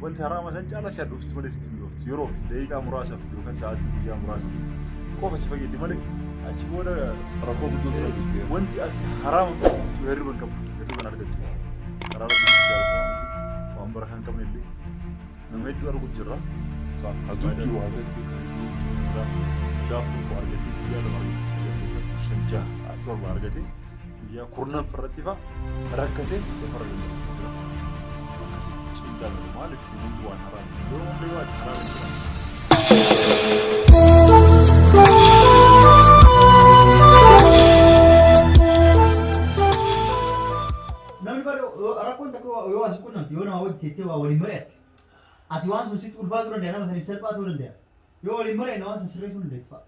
Wanti haraama san caalaa si hadhoofti malee sitti mi'ooftu. Yeroo fi daqiiqaa muraasaaf yookaan sa'aatii guyyaa muraasaaf qofa si fayyaddi malee achi booda Rakkoo guddoo sirra jirti. Wanti ati haraama fudhattu hirriba hin qabdu, hirriba hin argattu. Karaa rabbii sitti jaalatamaa miti, waan barakaa hin qabne illee nama hedduu argu jirra. Hatu jiru asitti. Hedduu jira. Gaaf tokko argatee guyyaa lama argatee sadii argatee shan jaha torba argatee guyyaa kurnan irratti fa'a rakkatee lafarra dabarsu jira. Akkasitti cinqaa jiru maaliif hundi waan haraam yeroo hunda yoo ati haraam jira. Namni bara rakkoon takka yoo as qunnamte yoo nama wajji teettee waa waliin mari'atte ati waan sun sitti ulfaatuu danda'a nama saniif salphaa ta'uu danda'a. Yoo waliin mari'anne waan sun sirreessuu dandeessu fa'a.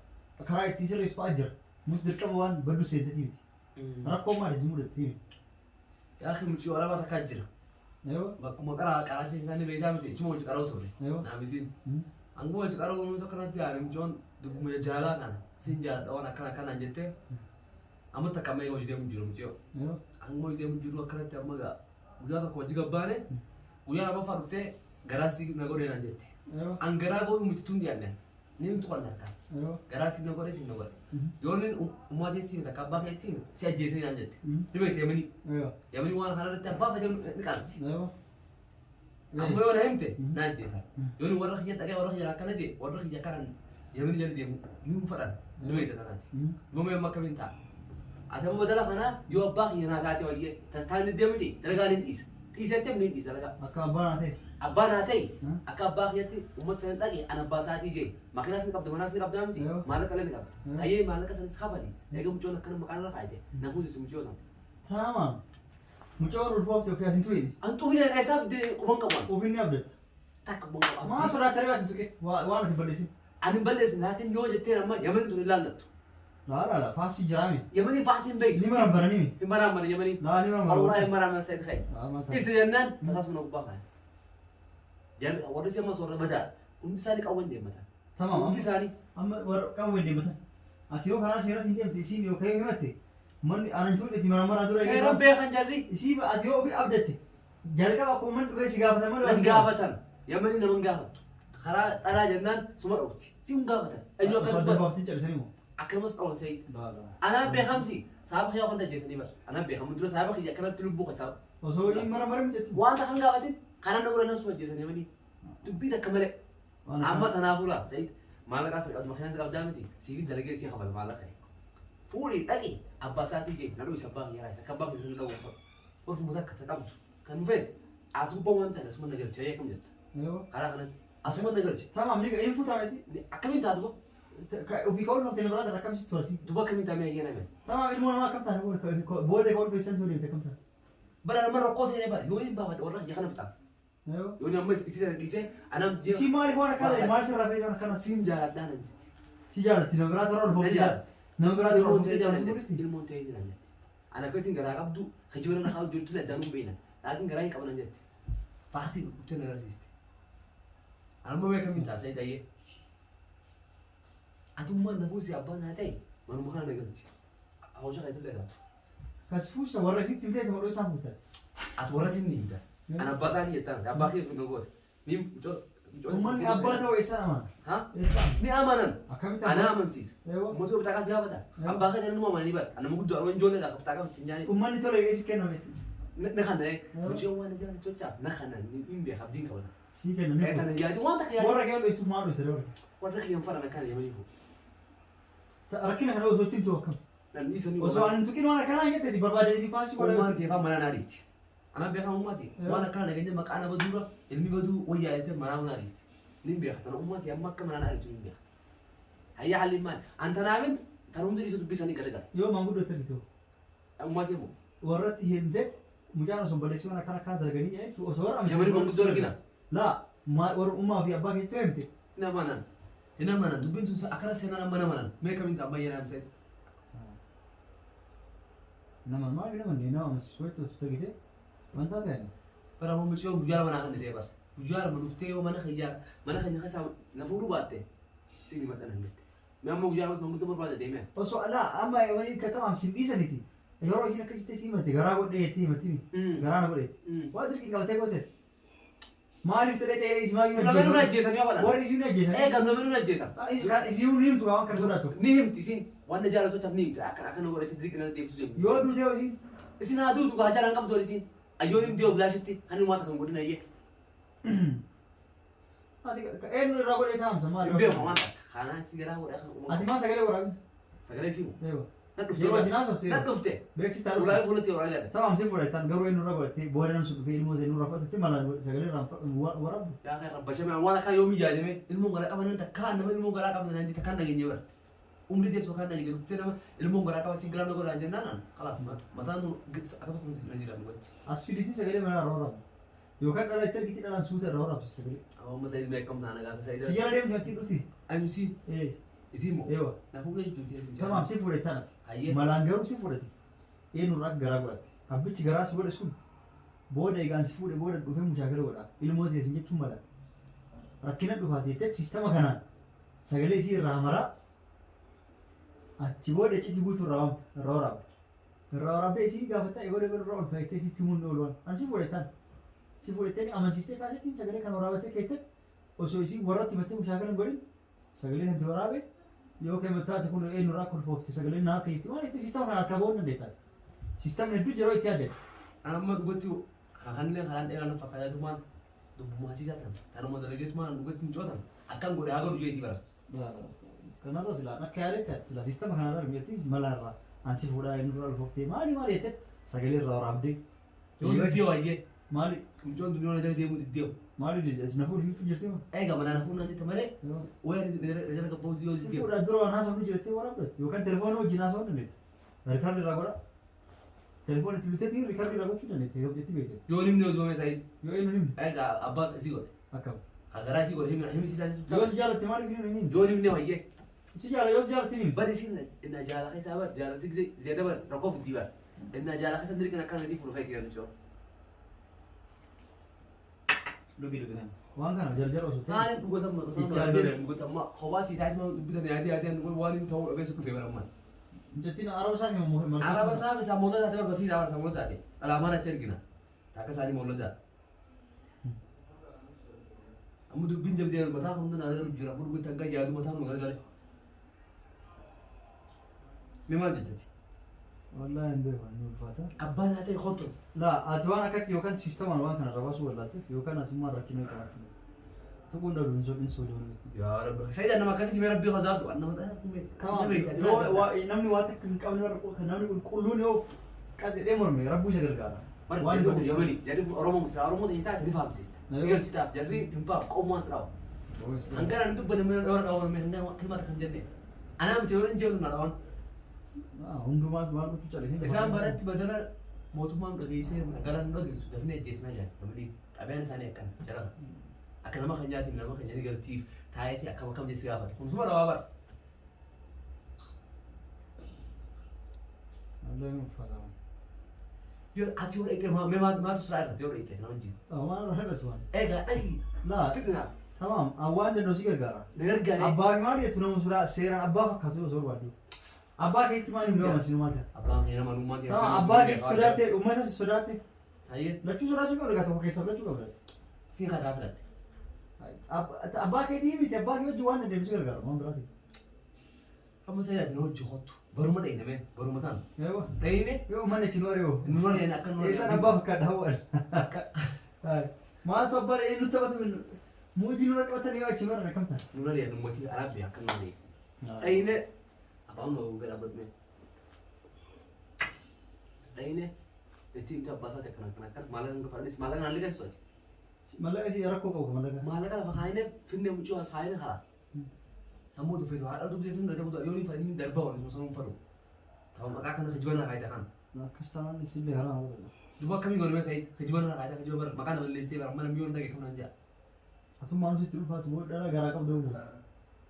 Karaa ittiin sirreessu fa'a jira. Nuti dirqama waan baddu seentetii miti. Rakkoo maali si mudatte himi. Yaa akhi mucayyoo arabaa takkaa jira. Bakkuma qaraa qaraacha isaanii beektaa miti ichuma wajji qaroo turre. Naamisiin. Hanguma wajji qaroo nuti akkanatti yaane mucayyoon dubbuma jaalaa kana sin jaaladha waan akkana akkanaan jettee amma takka amma hojii deemu jiru mucayyoo. Hanguma hojii deemu jiru akkanatti amma gaa guyyaa tokko hojii gabbaane guyyaa lammaffaa dhuftee garaa si na godhee naan jette. An garaa godhu miti tun dhiyaanne. Ni hin tuqan harkaan. Garaa si na godhe si na godhe. Yoo inni ummaa kee siime takka abbaa kee siime si ajjeesee naan jette. Ni beekte yamanii. Yamanii waan kana irratti abbaa fayyadamu ni qalti. Ammoo yoo na himte na ajjeesa. Yoo inni warra kiyya dhagee warra kiyya akkana jee warra kiyya akkana yamanii jala deemu ni hin fadhan. Ni beekte tanaati. Yoo mee amma akkamiin ta'a? Ati amma badala kanaa yoo abbaa kiyya naa taate wayyee tattaan ni deemti dalagaa ni dhiisa. Dhiisetti ni dhiisa dalagaa. Akka abbaa naa ta'e. Abbaa naa ta'e akka abbaa kiyyatti uummata sana dhaqe an abbaa isaatii jee makiinaas ni qabda manaas ni qabdaa miti maallaqa illee ni qabda. Hayyee maallaqa sanis kafali eega mucoon akkana maqaan irra kaayite na fuusisi mucoo sana. Taamaam. Mucoon ulfoofte ofii asin tuqine. An tuqine eessaaf quban qabu an. Ofii ni abdatta. Takka quban qabu. Maa sodaata ree ati tuqe waan ati balleessin. Ani hin balleessin laakiin yoo jetteen amma Yamani tun hin laallattu. Laa laa laa faasii jiraa mi. Yamani faasii hin beektu. Ni marambaranii mi. Hin maraambaran Yamani. Laa ni marambaran. Wallahi hin maraambaran Said Khair. Laa mataa. Isa jennaan tasaasuma na gubbaa kaa'e. Jarri warri si amma soorra badaa. Hundi isaanii qawween deemmatan. Tamam. Hundi isaanii. Amma warra qawween deemmatan. Ati yoo karaa seeratiin deemte isiin yoo ka'ee himatte manni anan tuqne itti marambaraa dura. Seera beekan jarri. Isii ati yoo ofii abdatte jalqaba akkuma manni dhufee si gaafatan malee. Nan gaafatan. Yamani nama hin gaafattu. Karaa dhalaa jennaan suma dhowti. Si hin gaafatan. Eenyu Osoo akkas adda baaftiin cabsanii moo? Akkasumas dhawan sayid. Laa laa. Anaan beekamsi saaba kiyyaa kan ajjeesanii bar. Anaan beekamu dura saaba kiyya akkanatti lubbuu keessaa. Osoo hin maramarin jetti. Wanta kan gaafatin kanaan na godhan suma ajjeesanii manii. Dubbii takka malee. Amma tanaafuu laa sayid maallaqa as qabdu makiinaa qabdaa miti siifin dalagee sii kafala maallaqa. Fuudhii dhaqi abbaa isaatii jee na dho'isa abbaa kiyyaa raayisa akka abbaa kiyya sun dhawwu fadhu. Orfuma takka ta qabdu kan feete as gubbaa waan ta'e asuma na galchee akkam jetta. Karaa kanatti asuma na galche. Tamam ni hin fuutaa miti. Akkamiin taatu ba? Ofii ka ulfoofte na biraata akkam sitti tolsi. Duba akkamiin taamee ayyaana mee? Tamam ilmoo namaa akkam taate booda ka ulfeessan tole deemte akkam taate. Bara nama rakkoo seenee bara yoo hin baafadhe warra kiyya kana fixaa. Yoo inni amma isii sana dhiisee anam jee. Isii maaliif waan akkana maal sirraa fe'ee waan akkana. Siin jaaladhaa nan jetti. Si jaalatti nama biraata irraa ulfoofte jaalatti. Nama biraata irraa ulfoofte jaalatti mul'isti. Ilmoon ta'ee jira jetti. Ana akka isin garaa qabdu kijiba nama haa hojjettu addaan hin beekna. Laakiin garaa hin qaban jetti. Faasii dhuftee na agarsiiste. Anammoo mee akkamiin taasisee dhayyee. Atummaan na fuusii abbaan naa ta'e manuma kana na galchi. Hawwasha kan itti dhagaatu. Kas fuusa warra isitti himtee madhoo isaan fuutan. Ati warra isin himta. An abbaa isaatii jettaan abbaa kee nu goota. Ni Uummanni abbaa ta'uu eessaan amana? Ha? Eessaan? Ni amanan. Akkamitti Ana amansiisa. Eewwa. Uummata yoo bitaaqas gaafata. Abbaa kee jedhan amananii bara. Anama guddaa waan ijoolleedha kabtaa qabdi sin nyaani. Uummanni tola eessi kennameeti. Na kana mucaan waan ijaan tolchaa na kana hin beeka abdiin qabata. Sii kenna ni Tana yaadi waan takka yaadi. Warra kee dho'isuuf maal dho'isa warra kee? Warra kiyyan faran akkana yamanii fu. Rakkina kana osoo ittiin ta'u akkam? Namni isanii Osoo ani hin tuqin waan akkanaa hin jette barbaadanii si faasii godha. Ummaan teefaa mana naadhiiti. Anaan beekamu ummaati. Waan akkana nageenya maqaa nama dura ilmi baduu wayyaa jettee manaa naadhiiti. Nin beeka tana ummaati amma akka mana naadhiitu nin beeka. Hayyaa halliin maali? An tanaamin tan hundi dhiisa dubbisanii garagara. Yoo maanguddoo itti argitu. Ummaati immoo. Warratti himteet mucaan osoo balleessii waan akkana akkana dalaganii jechuun osoo warra Yamanii maanguddoo argina. Laa warra ummaa fi abbaa keetti himte. Hin amanan. Hin amanan. Dubbiin tun akkana seenaan amma namanan. Mee kamiin ta'an baay'ee naamsee. Nama maal nama nama amansiisu wayii osoo argite wanta ta'e. Bara amma mucaan guyyaa lama naa kan ta'e bara. Guyyaa lama dhuftee yoo mana kiyyaa mana keenya keessaa na fuudhuu baatte siin himadha nan jette. Mee amma guyyaa lamatti maanguddoo barbaada deemee. Osoo alaa amma wani katamaam sin dhiisaniti. Yeroo isin akkasitti si himate garaa godhee jettee himatti garaa na godheetti. Waan dirqiin qabatee gooteeti. Maaliif ta'ee ta'ee ismaayyuu Namni ajjeesan yoo godhan. Warri isin ajjeesan. Eega namni ajjeesan. Kan isin himtu waan kana sodaatu. Ni himti isin waan na jaalatochaaf ni himti akka akkana godhate dirqina na deebisuu jennu. Yoo duute isin. Isin haa duutu gaa jaalan qabdu isin. Ayyoon hin deewu bilaashitti kan uummata kan godhin ayyee. Ati eenyu irraa godhee taa'amsa maal? Hin beeku waan takka. Kanaan si garaa godhee kan uummata. Ati maa sagalee waraabi? Sagalee simu. Eewa. Na dhufte. Yeroo wajjin haasofte. Na dhufte. Beeksisa Fuulaa fuulatti yeroo argate. Tamam si fudhatan garuu eenyu irraa godhatee booda namni sun dhufee ilmoo eenyu irraa fudhate mala sagalee irraa waraabdu. Yaa kan rabbashame waan akka yoomii yaadame ilmoon garaa qaban takka nama ilmoon garaa qaban naan jette kan dhageenye bara. Umri teessoo kan dhageenye dhuftee nama ilmoon garaa qaba si garaa na godhaan jennaan kalaas mataan akka tokko na jira dhugatti. As fiditii sagalee mana irraa waraabdu. Yookaan dhala itti argite dhalaan suuta irraa waraabsi sagalee. Amma sayid meeqam taana gaasa sayid. Si jala deemti matti dhufti. Ayu si. Isii moo. Eewa. Na fuudhee jirti. Tamam si fudhatan ati. Hayyee. Malaan garuu si fudhate. Eenyu irraa garaa godhate. Abbichi garaa si godhe sun booda egaan si fuudhe booda dhufee mushaakala godha. Ilmoo teessin jechuun mala. Rakkina dhufaati jettee siistama kanaan sagalee isii irraa maraa achi booda iccitii guutuu irraa waamta irraa waraabda. Irraa waraabdee isii gaafataa eegoo eegoo irraa ol fayyadtee sitti himuun oolu waan. An si fudhatan. Si fudhattee amansiistee kaasettiin sagalee kana waraabattee keettee osoo isii warratti himattee mushaakala hin godhin sagalee kan waraabe yoo kan taate kun eenyu irraa kolfoofte sagalee naa akka jetti maal itti siistama kana harkaa ba'uu dandeettaati. Siistamni hedduu yeroo itti adde. Amma dhugatti kanillee karaan dheeraa na fakkaatumaan dubbummaasiisaa tan tanuma dalageetumaan dhugatti hin cootan akkan godhe haa godhu jeetii bara. Kanarra silaa akka yaadetti silaa siistama kanarra argatti mala irraa ansi fuudhaa eenyu irraa olfooftee maali maali jettee sagalee irraa waraabdee. Yoo diddee waayee. Maali? Mucoon duniyaa na jala deemuu diddee. Maali diddee? Na fuudhu jechuun jirti moo? Eega mana na fuudhu naan jette malee. Wayyaa na jala gabba'u yoo Si diddee. fuudhaa dura waan haasofnu jirtee waraabdatti yookaan telefoona wajjin haasofnu dandeetti. Riikaardii irraa godha. Telefoona itti biteetii riikaardii irraa gochuu dandeetti yoo jetti beekte. Yoo nimni yoo duwwame sayid. Yoo eenyu nimni? Eega abbaa isii godhe. Akkam. Hagaraa isii godhe himsiisaa Yoo si jaalatte maaliif hin himni? Yoo nimni wayyee. Si jaala yoo si jaalatte hin himni. Bari isin inna jaala keessaa bar jaalatti gisee ziyada bar rakkoo fiddii bar. Inna jaala keessa dirqina akkana isii fuudhu feeti jedhu. Dhugi dhugi nan. Waan kana jarjara osoo ta'e. Maaliin dhugata amma dhugata amma kophaatti taa'ee bitan yaadee yaadee waan hin ta'uu dhabeessu dhufee bara ammaan. Jettiin araba isaa himamu. Araba isaa isaa moolota taate barbaasii araba isaa moolota taate dhalaamaan itti ergina. Takka isaanii moolota. Amma dubbiin jabdee mataa hunda naa galu jira kun dhugatti hanga yaadu mataa nu gargare. Mee maal jettati? Wallaahi hin beeku ni ulfaata. Abbaan haa ta'e kottooti. Laa ati waan akkatti yookaan siistamaan waan kana irraa baasuu wallaateef yookaan atummaan rakkina qabaachuu. Tuquun dhabu hin soodhin soodii. Yaa Rabbi. Sayid nama akkasitti mee Rabbii kazaadhu nama dhalatu mee. Tamam. Namni waa takka hin qabne warra namni qulqulluun yoo qaxxee morme rabbuu isa gargaara. Waan jedhu Yamani jarri kun Oromoo isaa Oromoo ta'e taate ni fahamsiista. Galchitaaf jarri hin faaf qomuwaan si dhawu. Hangana hin dubbanne mana dhawar dhawar mee hangana kilmaata kan jenne. Anaa miti yoo hin jedhu na dhawan. Hundumaas maal gochuu callisee. Isaan baratti badala mootummaan dhageessee galaan dhageessu dafnee ajjeesnaa jira. Namni xabiyaan isaanii akkana jara. Akka nama kan nyaatiin nama kan nyaati galtiif taayetii akkam akkam jeessi gaafatu. Kun suma dhawaa bara. Wallahi ni ulfaata. Yoo ati yoo dhaqxe mee maatu siraa irratti yoo dhaqxe nama jiru. Waan irra hir'atu waan. Egaa dhaqi. Laa. Xiqqinaaf. Tamam awwaan danda'u si gargaara. Na gargaara. Abbaa fi maal jettu nama suuraa seeraan abbaa fakkaatu yoo barbaaddu. Abbaa keetti maal hin gamas nu maata. Abbaan kee nama nummaa keessa. Tamam abbaa keetti sodaatte uummata si sodaatte. Hayyee. Lachuu sodaachuu qabda tokko keessaa lachuu qabda. Siin kasaa filadhe. Abbaa keetii miti abbaa kee wajjin waan dandeemu si gargaara waan biraati. Amma sayyaati na hojii kottu. Baruma dhayine mee baruma taan. Eewa. Dhayine. Yoo mana achi nu ari'u. Nu ari'an akka nu ari'an. Eessaan abbaa fakkaadha hawwan. Maaltu abbaa dhayine nu taphatu muudii nurra qabatan yoo achi barra kam ta'a. Nu ari'an ummatii araabbi akka nu ari'an. Dhayine. Afaan nu gara badme. Dhayine. Itti himte abbaa isaati akkana akkana akkana maallaqa hin fadhis maallaqa naan liqeessu ati. Maallaqa isii rakkoo qabu maallaqa. Maallaqa lafa kaayine finne mucuu as kaayine khalaas. Sammuu tuffeetu haadha dubbii sun irratti bu'u yoo hin fadhin darbaa waliin osoo hin fadhu. Ta'u maqaa kana kijibana kaayita kan. Akkas taanaan isillee haraa godhadha. Duba akkamii godhame Said kijibana kaayita kijiba bara maqaa nama leessee bara mana miyoon dhagee kamnaan jaa. Atummaan sitti ulfaatu booda dhala garaa qabdu buuta.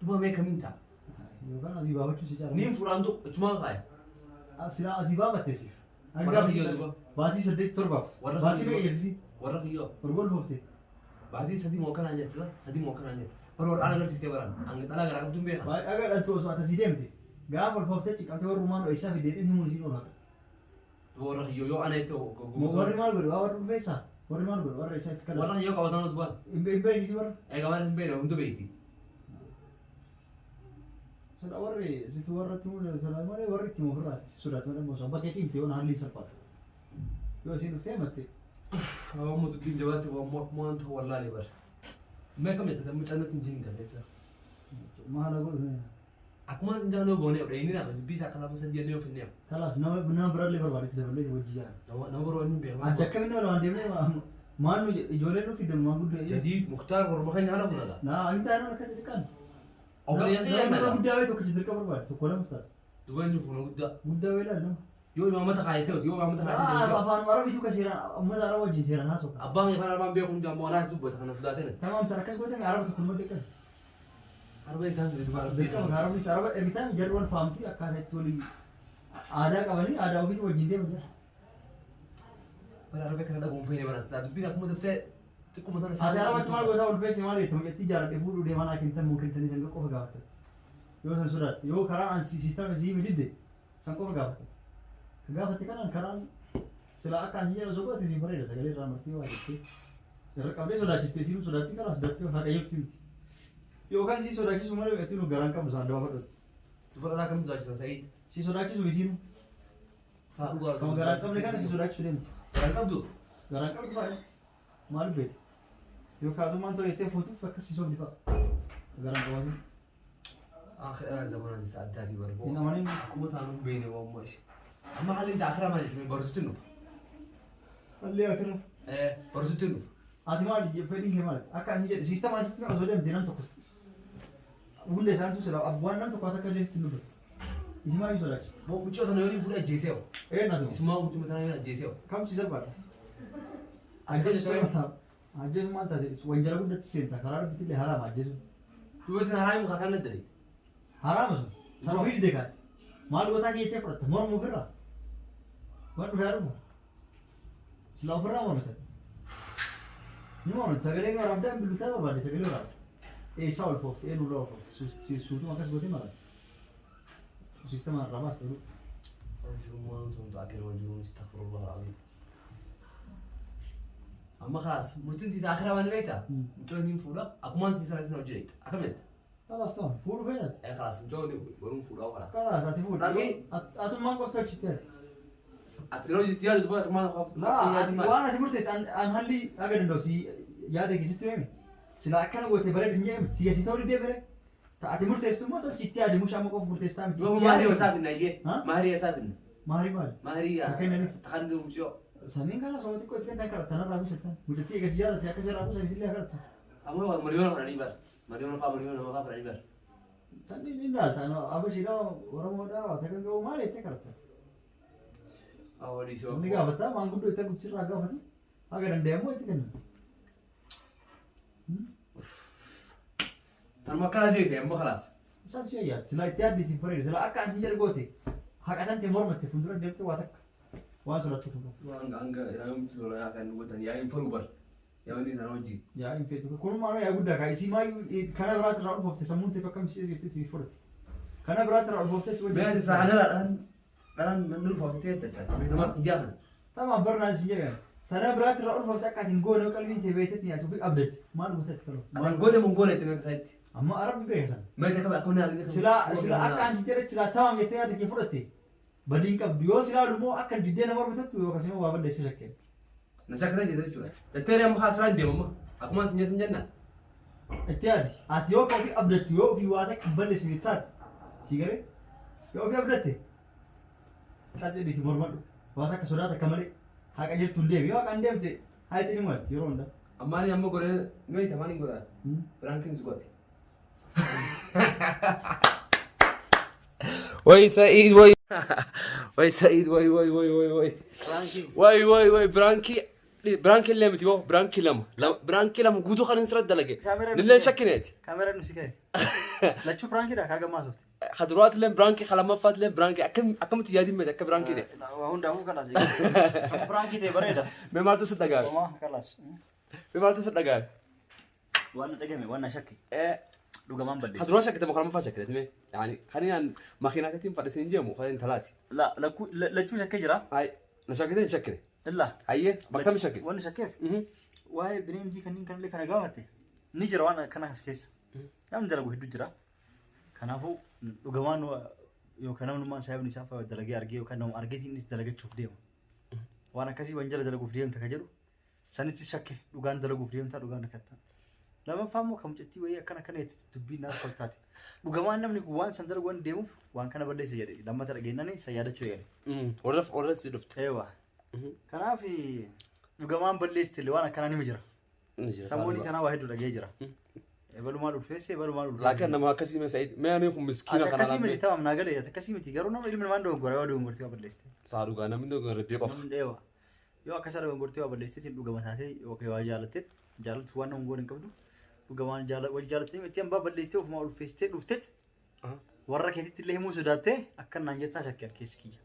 Duba mee kamiin ta'a? Yookaan asii baafachuu si caala. Niin fudhaan tokko achumaan kaaya. Silaa asii baafatte siif. Warra kiyyoo duba. Baatii 8 7 Baatii meeqa jirti? Warra kiyyoo. Orgoon ulfoofte. Baatii 3 moo akkanaan jette 3 moo akkanaan jette. Bara warra agarsiistee baraan hanga dhala garaa qabduun beekaa. Baay'ee aga dhaltu osoo ati asii deemte gaafa ulfooftee ciqamtee warrumaan dho'isaa fi deebiin himuun isiin oolata. Warra kiyyoo yoo ana itti Warri maal godhu waa warri dhufeessaa? Warri maal godhu warra isaa itti Warra kalaqu. yoo qabatan utubaan. Hin beeksisi warra. Egaa warra hin beekne hunda beekti. Sila warri situ warra itti mul'atu sila malee warri itti ofirraa si sodaatu malee osoo bakka itti himte yoon haalli salphaadha. Yoo isiin dhuftee himatte Amma dubbiin jabaatti waan ta'u wallaalee bara. Mee akkam jette mucaan natti hin jirin gazeessa. maala godhu. Akkuma isin jaaloo goonee dheeyinii nama dubbii isaa akka lama sadii jennee of hin neefu. Kalaas nama nama biraallee barbaadetti daballee wajji yaala. Nama biroo hin beeku. Adda akkamiin nama lamaan deemnee maal nu ijoolleen nu fiddan maan guddoo. Jadiid Muktaar warra keenya haala kun dhagaa. Naa hin taane akka xixiqqaan. Obboleeyyan Nama keenya nama guddaa wayii tokkicha dirqama barbaade tokko lama taate. Duba inni fuula guddaa. Guddaa wayii ilaali nama. Yoo imaamata kaayatee yoo imaamata kaayatee Afaan Arabiitu ka seeraan uummata Araba wajjin seeraan haasa'u. Abbaan afaan Arabaan beeku hundi ammoo anaa dubbata kanas sodaatee. Tamaam sana akkas gootame Araba tokko nama dirqama. Arba isaan fide duba Araba. Dirqama Arabni Araba ergitaan jarri wal faamti akkaataa itti walii aadaa qabanii aadaa ofiitti wajjin deeman jira. Bara Araba kana dhaguun feene bara silaa dubbiin akkuma daftee xiqquma tana Ati Arabatti maal gootaa ulfeesse maal jette mucattii jaaladhe fuudhuu deemaa naa kennitan moo kennitanii san qofa gaafatte. Yoo san sodaatte yoo karaa an siistama sii didde san qofa gaafatte. Ka gaafatte kanaan karaan sila akka an si jedhu osoo goote si bareeda sagalee irraa martee waa jettee. Irra qabdee sodaachistee siinuu sodaatti karaa sodaatti haqa jirtu miti. Yookaan si sodaachisu malee ati nu garaan qabdu isaan dawaa fudhatu. Dubara dhaa akkamitti sodaachisan Sa'iid? Si sodaachisu isiinu. Saa dhugaa. Kan garaan qabne kana si sodaachisu deemti. Garaan qabdu? Garaan qabdu fa'a. Maal beeti? Yoo kaatummaan tole jettee fuutuuf akkas si sobdi fa'a. Garaan qabaatu. Akhiraa zamanaan isa addaatii bara. Hin amanin. Akkuma taanu beene waan ishee. Amma haalli inni akhiraa maal jechuun barsiisutti dhufa. Haalli akhiraa. Barsiisutti dhufa. Ati maal fedhiin kee maali? Akka asii jedhe siistama asitti osoo deemte nam tokko. Hunda isaaniitu sila abbaan nam tokko akka illee sitti dubbatu. Isi maal sodaachista? Mucoo sana yoo fuudhee ajjeesee hoo? Ee naatu. Isumaa mucoo sana yoo ajjeesee hoo? Kam si salphaadha? Ajjeesu salphaata. Ajjeesu maal taate? Wanjala guddatti seenta karaa rabbitti illee haraama ajjeesu. Yoo isin haraami muka kan nadare. Haraama sun. Sana ofii didee kaati. Maal gootaa kee jettee fudhatta? Morma ofirraa. Waan dhufee haa dhufu. Sila ofirraa mormita. Ni mormita. Sagalee ni waraabdaa hin bilbitaa barbaadde sagalee waraabda. Eessaa ol foofte? Eenyurraa ol foofte? Suutuma akkas gootee mala. Siistama irraa baasta jedhu. Amma khalaas murtiin siita akhiraa waan beektaa? Mucoo inni fuudha akkumaan si sana sana hojii akkam jetta? Khalaas ta'u fuudhu feenaati. Ee khalaas mucoo inni waluun fuudhaa khalaas. Khalaas ati fuudhu. Dhaqee. Atummaan qofti achitti ati. Ati yeroo jitti yaadu dubbata atummaan Laa waan ati murteesse an halli haga danda'u si yaada keessatti himi. Sila akkana goote bareeda sin jedhame siyya si ta'uu didee bare. Ati murteessitu immoo tolchi itti yaadi mushaa amma qofa murteessitaa miti. Yoo maarii isaa finna iyyee Ha? maarii isaa finna Maarii maali? maarii Kennaniif. takanni mucoo Sanniin kana sooma xiqqoo itti kennan kadhatan irraa buusatan. Mucattii eegas jaalatte akkas irraa buusan isillee kadhatan. Amma miliyoona fudhanii bara miliyoona faa miliyoona faa fudhanii bara. Sanniin ni ilaalta Abashiidha Oromoodha waa takka ga'u maal jettee kadhatan. Awwa Sabni gaafata maanguddoo itti argutti sirraa gaafatu haga danda'amu itti kennan. Tanuma akkana jeete amma khalaas. Isaan si yaaddi silaa itti yaaddi siin bareeda silaa akka asii jedhu goote haqatante mormatte fuuldura deemte waa takka waan sodaattu kun qabu. Hanga hanga ilaaluun lola kan gootan yaa hin faru bara. Yaa wanni sana hojii. Yaa hin feetu kunumaa yaa guddaa kaa isii maayyuu kana biraatti irraa dhufoofte sammuun teetu akkam si jettee si fudhatte. Kana biraatti irraa dhufoofte si Beena wajjin. isaa anara dhalan dhalan namni ulfaaftee jettee nama ijaa kana. Tamaam barnaan si jedhan. Tana biraatti irraa dhufoofte akka asin goone qalbiin tee beektetti nyaatu fi abdatte maal gootetti kaloo. Asan goone mun goone itti meeqa Amma arabbi beeka sana. Meeqa qaba akkuma naa Silaa silaa akka ansi jedhetti silaa tamaam jettee yaada kee fudhatte badiin qabdu yoo silaa lummoo akka diddee nama mormitottu yookaas immoo waa balleessee shakkeen. Na shakkata jette jechuudha. Jettee amma haasiraan deemama. Akkuma sin jeessan jenna. Itti yaadi ati yoo ofii abdattu yoo ofii waa takka balleessu taate si garee yoo ofii abdatte qaxxee dhiiti mormadhu waa takka sodaata akka malee haqa jirtu hin deemi yoo haqa hin deemte haayixi ni mo'atti yeroo hundaa. Ammaani amma godhee meeyta maaliin godhaa? Biraankiin si godhe. Way Sa'iid way way Sa'iid way way way way way way way way biraankii biraankii illee miti yoo biraankii lama biraankii lama guutuu kan hin sirratti dalage nillee shakkineeti. Kaameraan nu si ka'e. Lachuu piraankiidha kaa gammaa soofte. Haduraat illee biraankii lamaffaat illee biraankii akkamitti yaadin meeti akka biraankii ta'e. Waa hundaafuu kalaas. Piraankii ta'e bareeda. Mee maaltu si dhagaame? Homaa kalaas. Mee maaltu si dhagaame? Waan na dhagame waan na shakke dhugamaan balleessa. Haduraa shakkite moo lammaffaa shakkite mee? Yaani kan inni makiinaa keetiin fadhisin hin jeemu kan inni talaati. Lachuu shakkee jira. Ay na shakkite hin shakkine. Illaa. Hayyee bakka shakkite. Wanni shakkeef waa'ee bineentii kanneen kanallee kana gaafate ni jira waan akkana as keessa. Namni dalagu hedduu jira. Kanaafuu dhugamaan yookaan namnummaan saayibni isaa fa'aa dalagee argee yookaan nama argeetiin innis dalagachuuf deema. Waan akkasii waan jala dalaguuf deemta ka jedhu sanitti shakke dhugaan dalaguuf deemta dhugaan akkatta. Lammaffaa immoo kan mucattii wayii akkana akkana jetti dubbiin naaf fakkaate. Dhugamaan namni kun waan san dalagu waan deemuuf waan kana balleessa jedhe lammata dhageenyaan isa yaadachuu eegale. Warra warra si dhufte. Eewa. Kanaaf dhugamaan balleessite illee waan akkanaa nima jira. Samoonii kanaa waa hedduu dhagee jira. Ebalumaan ulfeesse ebalumaan ulfeesse. Laakiin nama akkasii mee Sa'iid mee ani kun miskiina Ati kana akkasii miti lammee. tamam naa galee ati akkasii miti garuu nama ilmi namaa dogoggora yoo dogoggortee waa balleessite. Saa dhugaa namni dogoggora rabbii qofa. Namni dheewa. Yoo akkasa dogoggortee waa balleessite dhugama taatee yookaan waa jaalatte jaalattu waan nama goon hin qabdu dhugamaan wal jaalattee miti hambaa balleessitee ofumaa ulfeessitee dhufteet warra keetitti illee himuu sodaattee akka naan jettaa shakkii keessi kiyya.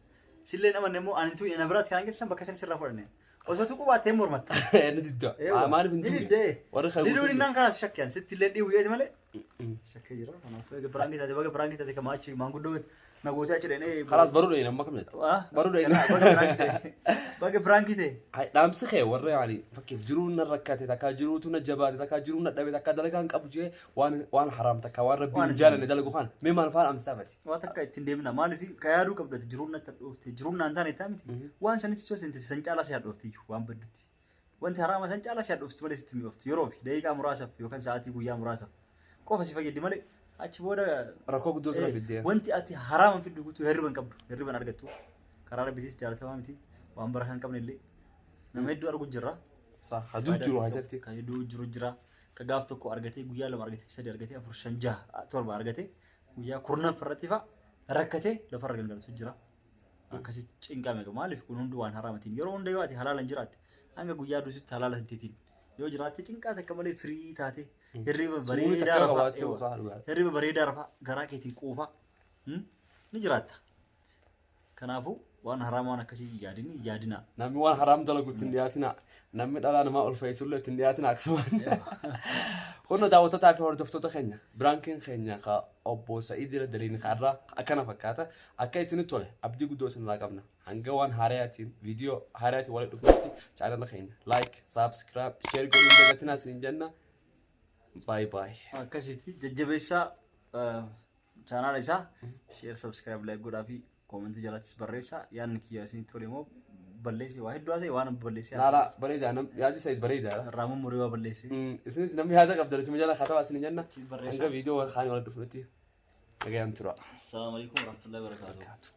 Sillee namanne immoo ani tu na biraatti kanaan keessan bakka isin sirraa fudhanne. Osoo tuquu baattee mormatta. Inni didda. Maaliif hin Ni tuqne? diddee. Warri kan Diduu dinnaan kanaas shakkiyaan sitti illee dhiibu jeeti malee. Shakkee jira. Kanaafuu egaa biraan taate baga biraan taate kama achi maanguddoo nagootee achi dheenee. Kalaas baruu dhayina amma kam jetta? Baruu dhayina. Baga biraankii ta'e. Dhaamsi kee warra yaani fakkeef jiruun na rakkate takka jiruutu na jabaate takka jiruun na dhabe takka dalagaa hin qabu jee waan waan haraam takka waan rabbiin hin jaalanne dalagu kana mee maal faan amsaafati? Waan takka ittiin deemina maaliif ka yaaduu qabdati jiruun natti hadhoofte jiruun naan taane taa miti waan sanitti soo seente san caalaa si hadhoofti iyyuu waan baddutti. Wanti haraama san caalaa si hadhoofti malee sitti mi'ooftu yeroo fi daqiiqaa muraasaaf yookaan sa'aatii guyyaa muraasaaf qofa si fayyaddi malee achi booda Rakkoo guddoo sirra fiddee. Wanti ati haraama fiddu guutuu hirriba hin qabdu hirriba hin argattu karaa rabbisiis jaalatamaa miti waan bara kan qabne illee nama hedduu argu jirra. Haduu jiru keessatti. Kan hedduu jiru jira. Ka gaaf tokko argatee guyyaa lama argatee sadi argatee afur shan jaha torba argatee guyyaa kurnan irratti fa'a rakkatee lafarra gangalatu jira. Akkasitti cinqame maaliif kun hundi waan haraamatiin yeroo hunda yoo ati halaala hin jiraatte hanga guyyaa duusitti halaala hin teetiin yoo jiraatte cinqaa takka malee firii taate hirriba Suunii bareedaa takka rafaa qabaattee osoo dhugaa. hirriba bareedaa rafaa garaa keetiin quufaa ni jiraatta. Kanaafuu waan haraama waan akkasii yaadini yaadinaa. Namni waan haraam dalagu ittiin dhiyaatina. Namni dhalaa namaa ol fayyisuullee ittiin dhiyaatina akkasumaan. Kunoo daawwattootaa fi hordoftoota keenya biraankiin keenya ka obbo Sa'iid irra daliin irraa akkana fakkaata. Akka isinitti tole abdii guddoo isinirraa qabna. Hanga waan haarayaatiin viidiyoo haarayaatiin walitti dhufnutti chaanala keenya like, subscribe, share godhuun hin dagatinaa isin jenna. Bye bye. Akkasitti jajjabeessaa chaanaala isaa share subscribe like godhaa fi koomentii jalattis barreessaa yaadni kiyya isinitti tole immoo balleessi waa hedduu haasa'e waan balleessee Laalaa bareedaa nam yaadni Sa'iid bareedaadha. irraa mummurii waa balleessee. Isinis namni yaada qabdan itti jala katabaa isin jenna. Barreessaa. Hanga viidiyoo wal kaanii walitti dhufnutti nagayaan tura. Assalamu alaikum warahmatullahi wabarakatuh.